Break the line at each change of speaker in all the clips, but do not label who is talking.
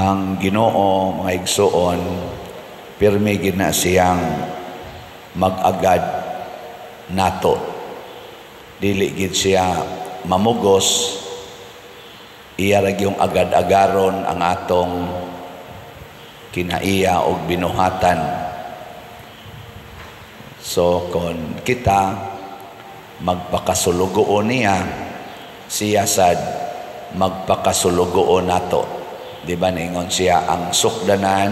Ang Ginoo, mga igsuon, pirmi gid na siyang mag-agad nato. Dili gid siya mamugos, iya ra gyung agad-agaron ang atong kinaiya og binuhatan. So kon kita magpakasulugoon niya, siya sad magpakasulugoon nato. Di ba ningon siya, "Ang sukdanan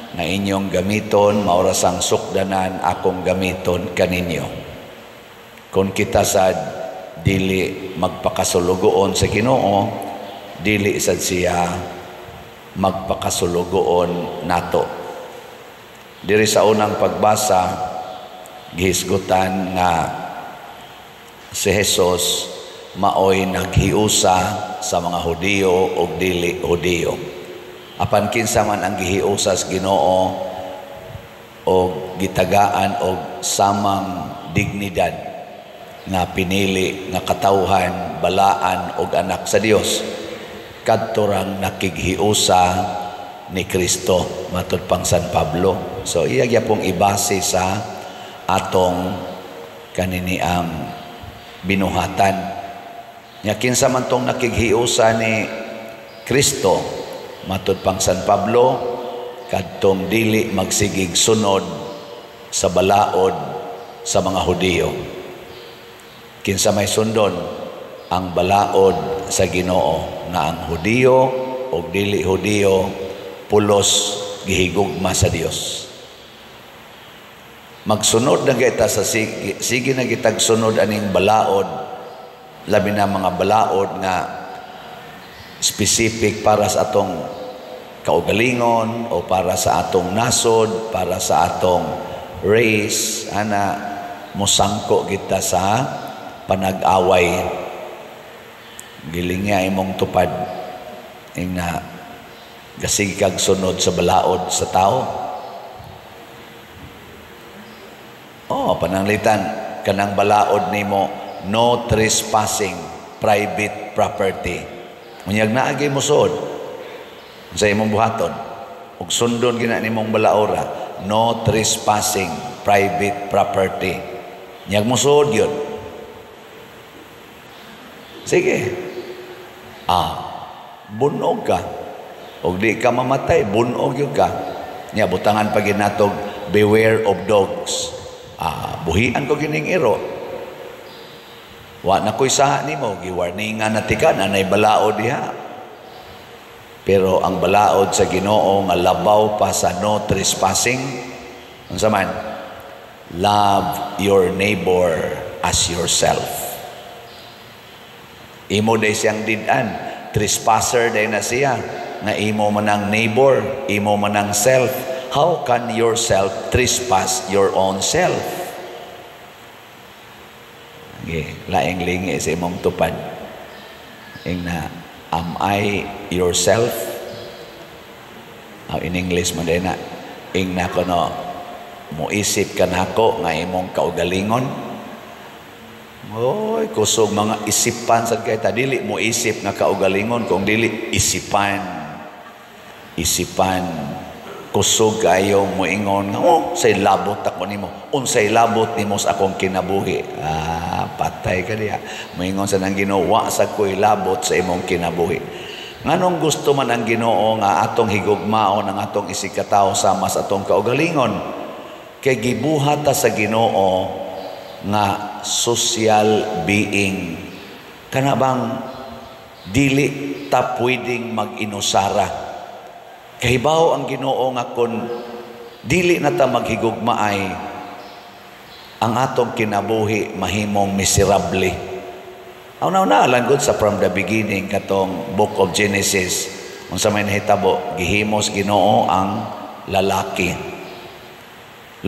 nga inyong gamiton mao ra sang sukdanan akong gamiton kaninyo"? Kung kita sad dili magpakasulugoon sa Ginoo, dili sad siya magpakasulugoon nato. Diri sa unang pagbasa, gihisgutan nga si Jesus maoy naghiusa sa mga Hudiyo ug dili Hudiyo. Apan kinsa man ang gihiusa sa Ginoo og gitagaan og samang dignidad nga pinili nga katawhan, balaan og anak sa Dios, kadto rang nakighiusa ni Kristo, matud pang San Pablo. So iya gyapong ibase sa atong kaniniang binuhatan. Nya kinsa man tong nakighiusa ni Kristo, matud pang San Pablo, kadtong dili magsigig sunod sa balaod sa mga Hudiyo. Kinsa may sundon ang balaod sa Ginoo nga ang Hudiyo o dili Hudiyo pulos gihigugma sa Dios? Magsunod na kita sa sige, sige na kitag sunod aning balaod, labi na mga balaod nga specific para sa atong kaugalingon o para sa atong nasod, para sa atong race, ana musangko kita sa panag-away. Giling nga imong tupad ing na gasig kag sunod sa balaod sa tao. Oh, pananglitan kanang balaod nimo, no trespassing private property. Unyag naagi mo suod sa imong buhaton ug sundon gina nimong balaora, no trespassing private property. Nyag mo suod yun. Sige. Ah, bunog ka. Og di ka mamatay, bunog yun ka. Nya butangan pa ginatog beware of dogs. Ah, buhian ko gining iro. Wa na ko'y saha nimo, giwarningan na tika na nay balaod diha. Pero ang balaod sa Ginoo nga labaw pa sa no trespassing, unsa man? Love your neighbor as yourself. Imo day siyang did-an, trespasser day na siya, nga imo man ang neighbor, imo man ang self. How can yourself trespass your own self? Okay, laing lingi sa imong tupad. Ing na, "Am I yourself?" Oh, in English mo din na, ing na kono, "Moisip ka nako nga imong kaugalingon?" Oy, kusog mga isipan sad kay ta, dili mo isip nga kaugalingon kung dili isipan. Isipan. Kusog kayo moingon nga, "Oh, say labot ako nimo. Unsay labot nimo sa akong kinabuhi?" Ah, patay ka diha. Moingon sa nang Ginoo, "Wa sa ko'y labot sa imong kinabuhi." Nganong gusto man ang Ginoo nga atong higugmaon ang atong isigkatawo sama sa atong kaugalingon? Kay gibuhat ta sa Ginoo nga social being. Kana bang dili ta pwedeng mag-inusara. Kahibaw ang Ginoo nga kun dili na ta maghigugmaay, ang atong kinabuhi mahimong miserable. Aw na lang sa from the beginning katong Book of Genesis, unsa may nahitabo, gihimos Ginoo ang lalaki.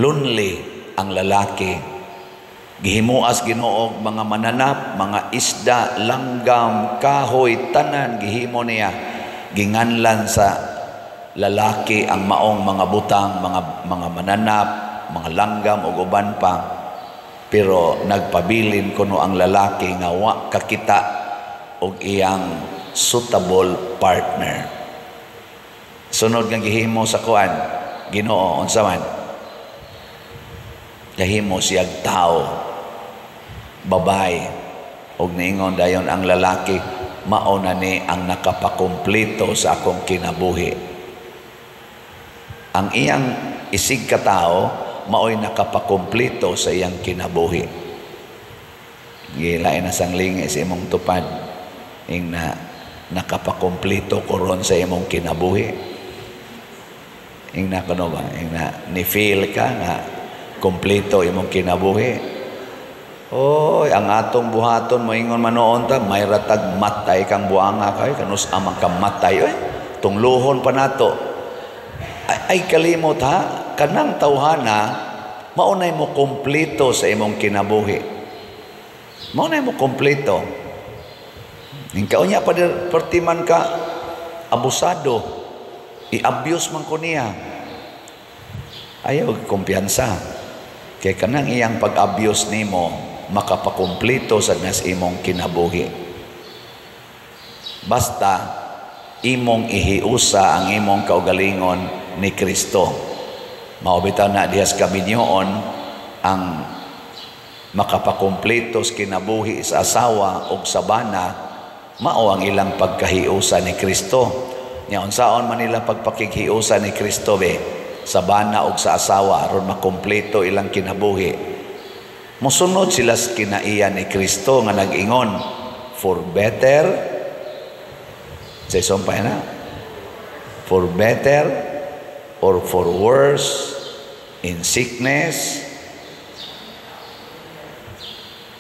Lonely ang lalaki. Gihimuas Ginoo mga mananap, mga isda, langgam, kahoy, tanan gihimo niya. Ginganlan sa lalaki ang maong mga butang, mga mananap, mga langgam ug uban pa. Pero nagpabilin kuno ang lalaki nga wa kakita og iyang suitable partner. Sunod nga gihimo sa kuan, Ginoo, unsa man? Gahimo siyag tao, babay, ug niingon dayon ang lalaki, "Mao na ni ang nakapakumpleto sa akong kinabuhi." Ang iyang isig katao maoy nakapakumpleto sa iyang kinabuhi. Gilain na sang lingi sa imong tupad. Ing na nakapakumpleto ko ron sa imong kinabuhi. Ing na kuno ba? Ing na ni feel ka nga kompleto imong kinabuhi. Oy, ang atong buhaton, moingon manoon ta, may ratag matay kang buanga kay kanus amang ka matay oy. Tungluhon pa nato. Ay, ay kalimot ha, kanang tawhana maunay mo kompleto sa imong kinabuhi. Maunay mo kompleto. Ing kaunya pa perti man ka abusado, i-abuse man ko niya. Ayaw kumpiyansa. Kay kanang iyang pag-abuse nimo makapakumpleto sa nas imong kinabuhi. Basta imong ihiusa ang imong kaugalingon ni Kristo. Mao bitaw na dihas kaminyoon, ang makapakumpleto sa kinabuhi sa asawa o sa bana mao ang ilang pagkahiusa ni Kristo. Nya unsaon man nila pagpakighiusa ni Kristo be sa bana o sa asawa aron makumpleto ilang kinabuhi? Mosunod sila sa kinaiya ni Kristo nga nag-ingon, "For better," sa sumpay na, "for better or for worse, in sickness,"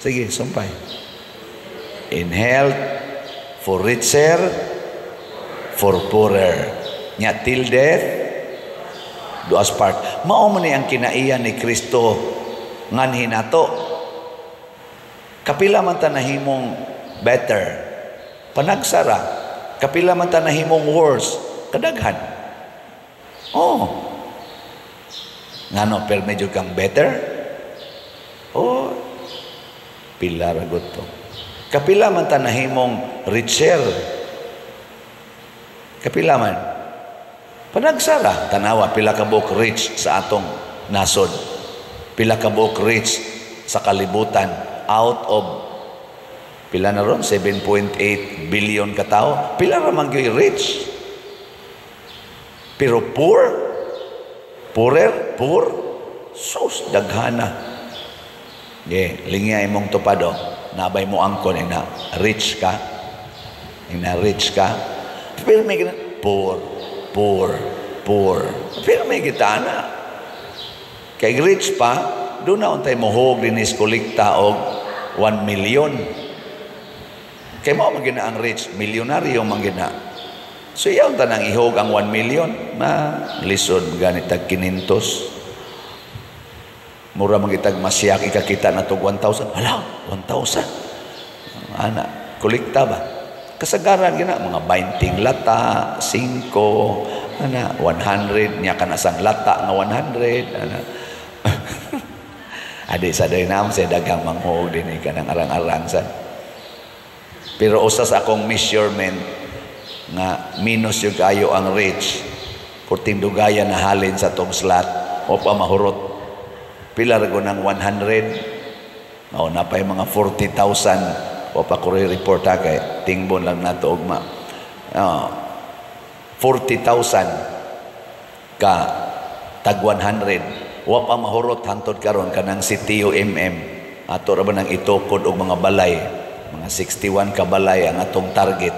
sige, sumpay, "in health, for richer, for poorer." Nya "till death do us part." Mao man ni ang kinaiya ni Kristo nganhi nato. Kapila man ta nahimong better? Panagsara. Kapila man ta nahimong worse? Kadaghan. Oh. Ngano pero medyo kang better? Oh. Pila ra gud to. Kapila man ta nahimong richer? Kapila man? Panagsara. Tanawa pila ka buok rich sa atong nasod. Pila ka buok rich sa kalibutan out of pila na ron, 7.8 billion katao, pila ra man gyud rich? Pero poor, poorer, poor, sus, daghana. Ye, lingya imong tupad oh. Nabay mo angkon ina rich ka. Ina rich ka. Pero may gina, poor, poor, poor. Pero may kita na. Kay rich pa, doon na untay mohog dinis kolekta og 1 million. Kay mao man gina ang rich, milyonaryo man gina. So iyaw tanang ihog ang 1 million, ma lisod ganit tag 500. Mura man gitag masyak ikakita na tog 1,000. Hala, 1,000. Ana, kolekta ba? Kasagaran gina mga 20 lata, 5, ana 100 nya kana sang lata nga 100 ana. Adi sa day nam sa daghang manghog dinhi kanang arang-arang sa. Pero usa sa akong measurement nga minus yung kayo ang rich, purting dugaya na halin sa tong slot o pa mahurot. Pila ra ng 100? O napay mga 40,000 o pa ko report ha, kay tingbon lang nato ugma. Oh, 40,000 ka tag 100 wa pa mahurot hantod karon kanang si Tio MM. Ato ra ba nang itukod og mga balay, mga 61 ka balay ang atong target.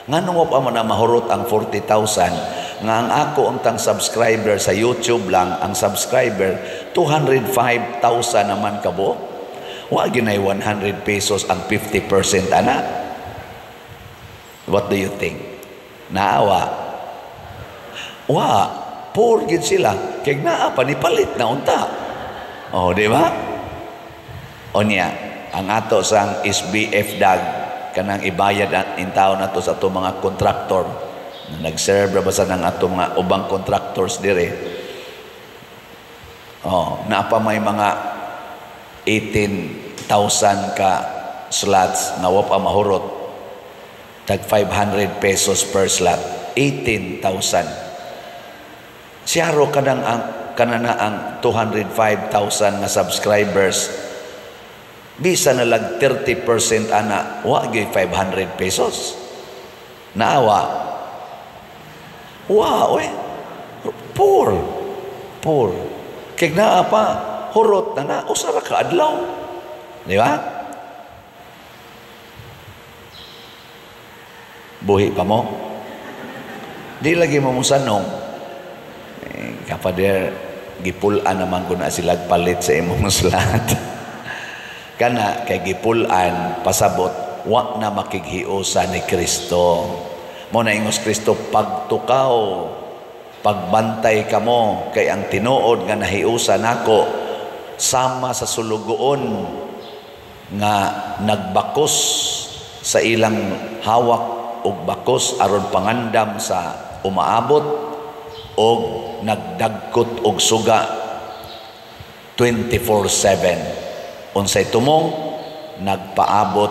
Nganong wa pa man na mahurot ang 40,000 nga ang ako untang subscriber sa YouTube lang, ang subscriber 205,000 naman kabo? Wa ginay 100 pesos ang 50% ana. What do you think? Naawa wa? Poor gid sila kay naa pa ni palit na unta. Oh, di ba? Onya ang ato sang SBF dag kanang ibayad at intaw nato sa ato mga kontraktor na nag-serve ra ba sa nang ato mga ubang contractors dire. Oh, naa pa may mga 18,000 ka slots nga wa pa mahurot, tag 500 pesos per slot, 18,000. Siyaro kanang ang kanana ang 205,000 nga subscribers, bisa na lag 30% ana, wa gyud 500 pesos. Naawa wa oy, poor poor kay naa pa, hurot na na usa ra ka adlaw, di ba? Buhi pa mo, di lagi mo musanong eh, kapader gipulan naman ko na sila palit sa imong slot. Kana kay gipulan, pasabot wa na makighiusa ni Kristo. Mo na ingos Kristo, pagtukaw, pagbantay kamo, kay ang tinuod nga nahiusa nako sama sa sulugoon nga nagbakos sa ilang hawak og bakos aron pangandam sa umaabot og nagdagkot og suga 24/7. Unsay tumong? Nagpaabot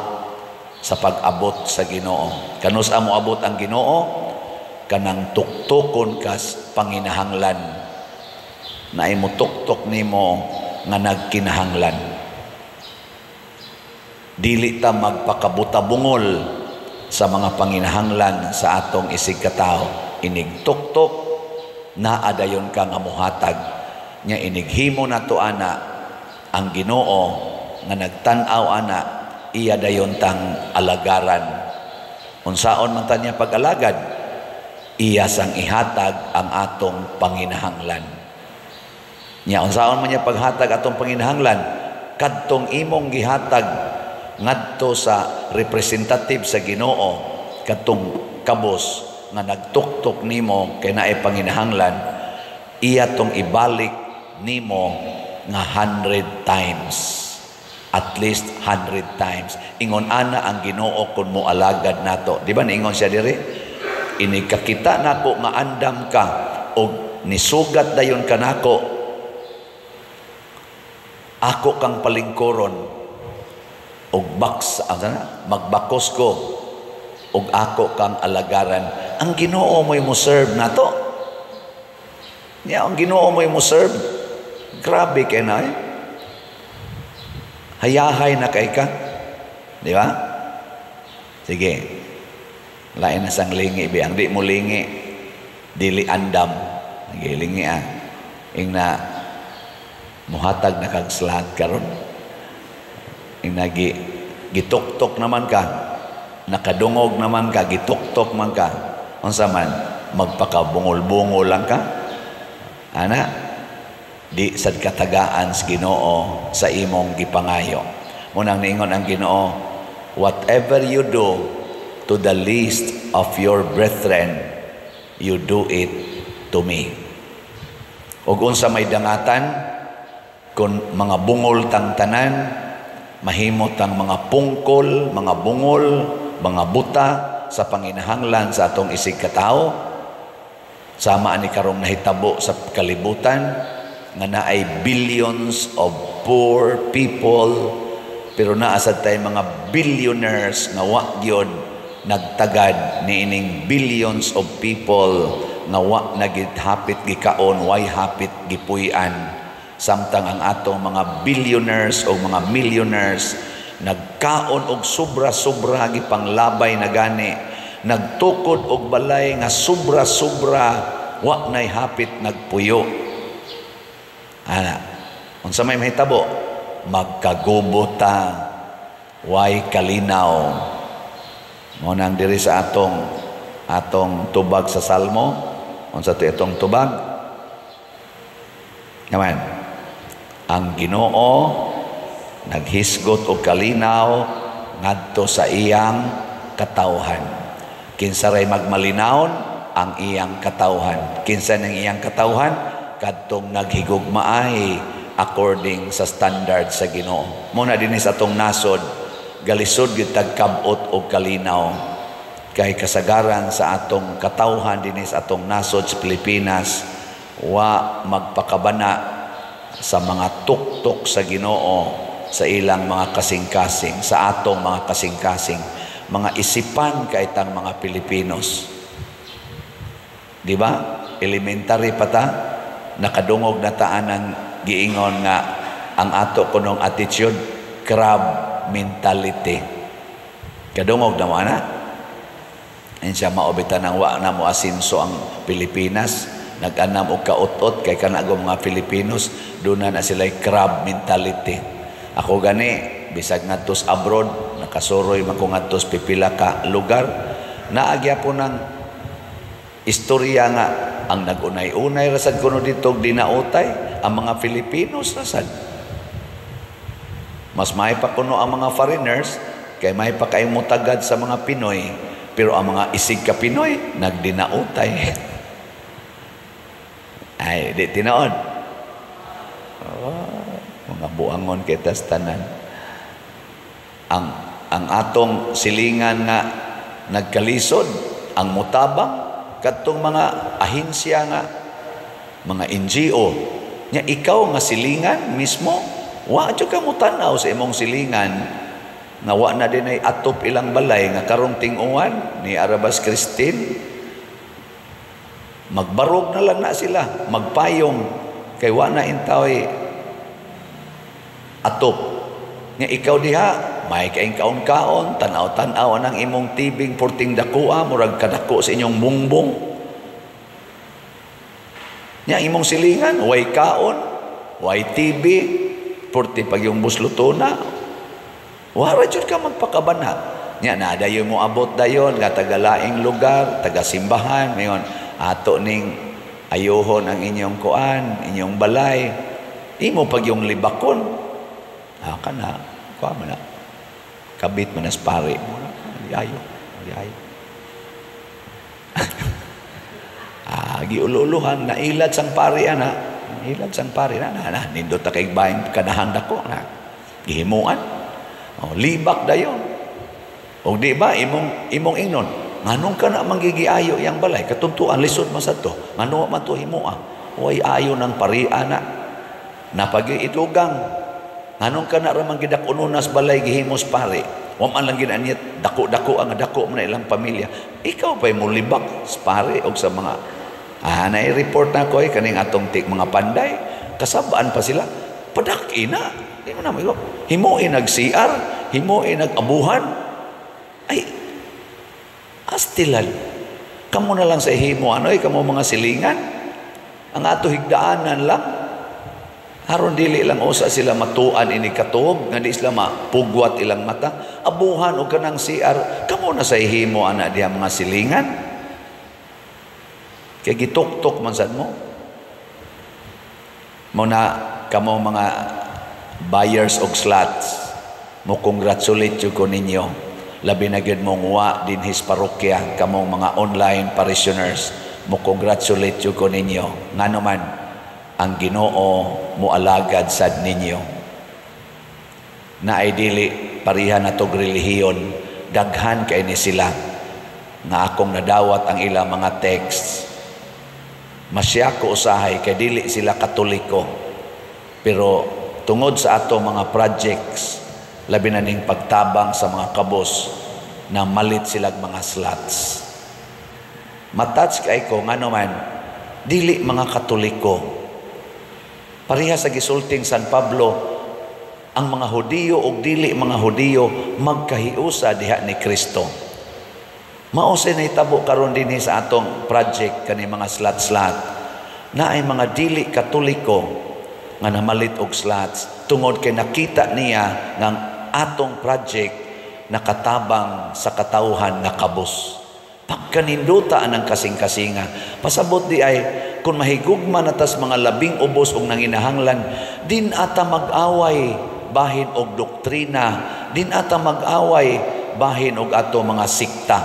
sa pag-abot sa Ginoo. Kanus amo abot ang Ginoo? Kanang tuktukon kas panginahanglan. Naay mo tuktok nimo nga nagkinahanglan. Dili ta magpakabutabungol sa mga panginahanglan sa atong isig katawo. Inig tuktok, naa dayon ka nga muhatag. Nya inighimo nato ana, ang Ginoo nga nagtan-aw ana, iya dayon tang alagaran. Unsaon man ta niya pag-alagad, iya sang ihatag ang atong panginahanglan. Nya unsaon man niya paghatag atong panginahanglan? Kadtong imong gihatag ngadto sa representative sa Ginoo, kadtong kabos nga nagtuktok nimo kay naay panginahanglan, iya tong ibalik nimo nga 100 times. At least 100 times. Ingon ana ang Ginoo kun mo alagad nato. Di ba niingon siya diri? Inikakita nako nga andam ka og nisugat dayon kanako, ako kang palingkuron og baks, magbakos ko og ako kang alagaran. Ang Ginoo mo'y mo serve nato. Nya ang Ginoo mo'y mo serve. Grabe kay na eh. Hayahay na kay ka. Di ba? Sige. Lain na sang lingi bi. Ang di mo lingi, dili andam. Sige, lingi ah. Ingna muhatag na kag slot karon. Ingna gituktok naman ka. Nakadungog naman ka, gituktok man ka. Unsa man, magpakabungol-bungol lang ka. Ana, di sad katagaan sa Ginoo sa imong gipangayo. Munang niingon ang Ginoo, whatever you do to the least of your brethren, you do it to me. Ug unsa may dangatan kung mga bungol tang tanan, mahimot ang mga pungkol, mga bungol, mga buta sa panginahanglan sa atong isig katawo. Sama ani karong nahitabo sa kalibutan nga naay billions of poor people, pero naa sad tay mga billionaires nga wa gyud nagtagad niining billions of people nga wa na gid hapit gikaon, way hapit gipuy-an. Samtang ang atong mga billionaires o mga millionaires nagkaon og sobra-sobra, gipanglabay na gani, nagtukod og balay nga sobra-sobra, wa nay hapit nagpuyo. Ana, unsa may mahitabo? Magkagubo ta, way kalinaw. Mao nang diri sa atong tubag sa Salmo, unsa to itong tubag? Naman, ang Ginoo naghisgot og kalinaw ngadto sa iyang katawhan. Kinsa ray magmalinawon? Ang iyang katawhan. Kinsa nang iyang katawhan? Kadtong naghigugmaay according sa standard sa Ginoo. Muna dinhi sa atong nasod, galisod gyud tagkab-ot og kalinaw. Kay kasagaran sa atong katawhan dinhi sa atong nasod sa Pilipinas, wa magpakabana sa mga tuktok sa Ginoo sa ilang mga kasing-kasing, sa atong mga kasing-kasing, mga isipan kay tang mga Pilipinos. Di ba? elementary pa ta, nakadungog na ta anang giingon nga ang ato kunong attitude, crab mentality. Kadungog na mo ana? Siya mao bitaw nang wa na mo asinso ang Pilipinas, nag-anam og kautot kay kana mga Filipinos duna na sila crab mentality. Ako gani, bisag ngadtos abroad, nakasuroy man ko ngadtos pipila ka lugar, naa gyapon ng istorya nga ang nag-unay-unay rasad kuno dito dinautay ang mga Filipinos rasad. Mas may pa kuno ang mga foreigners kay may pa kay mutagad sa mga Pinoy, pero ang mga isig ka Pinoy nagdinautay. Ay, di tinuod. Oh, mga buangon kita tanan. Ang atong silingan nga nagkalisod, ang mutabang kadtong mga ahensya nga mga NGO nya, ikaw nga silingan mismo, wa jud ka mutanaw sa imong silingan nga wa na din ay atop ilang balay nga karong ting-uwan ni Arabas Christine, magbarog na lang na sila, magpayong kay wa na intaway atop. Nga ikaw diha may kaing kaon-kaon, tanaw-tanaw ang imong tibing porting dakoa, murag kadako sa inyong bungbong. Nya imong silingan way kaon, way TV, porti pag yung buslutona, wara jud ka magpakabana. Nya na dayon mo abot dayon nga taga-laing lugar, taga simbahan, mayon ato ning ayuhon ang inyong kuan, inyong balay. Imo pag yung libakon. Ah, kana, kuan man na. Kabit man as pare mo na. Ayo, ayo. Ah, giululuhan nailad sang pare ana. Nailad sang pare na na, na nindot ta kay bahin kanahan dako na. Gihimuan. Oh, libak dayon. Og di ba imong imong ingnon, nganong ka na manggigiayo yang balay, katuntuan lisod man sad to. Ngano man to himoa? Way ayo ng pari ana. Napagi itugang. Nganong ka na ra man gidak-unonas balay gihimos pare. Wa man lang ginanyat dako-dako ang dako man na ilang pamilya. Ikaw pa'y mulibak sa pare og sa mga na-report na ko kaning atong tik mga panday, kasabaan pa sila. Padak-ina. Di mo na mo himuin nag CR, himuin nag abuhan. Ay, astilan. Kamo na lang sa himo ano ay kamo mga silingan. Ang ato higdaanan lang. Aron dili lang usa sila matuan ini katuog nga di sila mapugwat ilang mata. Abuhan og kanang CR, kamo na sa himo ana diha mga silingan. Kay gituktok man sad mo. Mo na kamo mga buyers og slots, mo congratulate jud ko ninyo. Labi na gyud mo nguwa dinhis parokya kamong mga online parishioners, mo congratulate jud ko ninyo. Ngano man ang Ginoo moalagad sad ninyo. Naay dili pareha na tog relihiyon, daghan kay ni sila nga akong nadawat ang ilang mga texts. Masya ko usahay kay dili sila Katoliko, pero tungod sa ato mga projects, labi na ning pagtabang sa mga kabos, na malit silag mga slots. Matouch kay ko ngano man dili mga Katoliko. Pareha sa gisulting San Pablo, ang mga Hudiyo og dili mga Hudiyo magkahiusa diha ni Kristo. Mao say nahitabo karon dinhi sa atong project kani mga slot-slot, naay mga dili Katoliko nga namalit og slots tungod kay nakita niya nga ang atong project nakatabang sa katawhan nga kabus. Pagkaninduta ang kasing-kasinga. Pasabot di ay kung mahigugma na tas mga labing ubos og nanginahanglan, din ata mag-away bahin og doktrina, din ata mag-away bahin og ato mga sikta.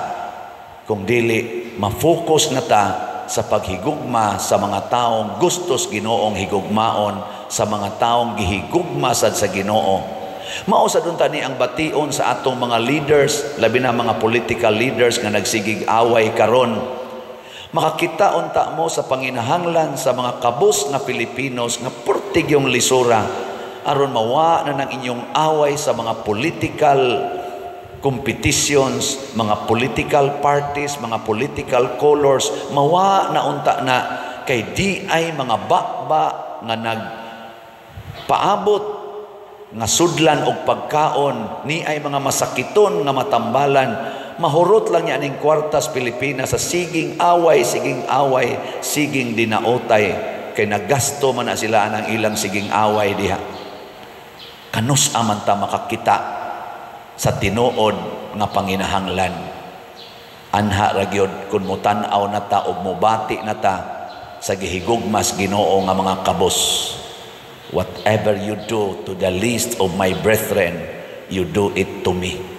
Kung dili ma-focus na ta sa paghigugma sa mga taong gustos Ginoong higugmaon, sa mga taong gihigugma sad sa Ginoo. Mao sa unta ni ang bation sa atong mga leaders, labi na mga political leaders nga nagsigig away karon. Makakita unta mo sa panginahanglan sa mga kabus nga Pilipinos nga purtig yung lisura aron mawa na ng inyong away sa mga political Competitions, mga political parties, mga political colors, mawa na unta na kay diay mga baba nga nag paabot nga sudlan og pagkaon, niay mga masakiton nga matambalan. Mahurot lang niya ning kwartas Pilipinas sa siging away, siging away, siging dinaotay, kay nagasto man na sila ang ilang siging away diha. Kanus-a man ta makakita sa tinuod nga panginahanglan? Anha ra gyud kun motan-aw na ta ug mobati na ta sa gihigugmas Ginoo nga mga kabos. "Whatever you do to the least of my brethren, you do it to me."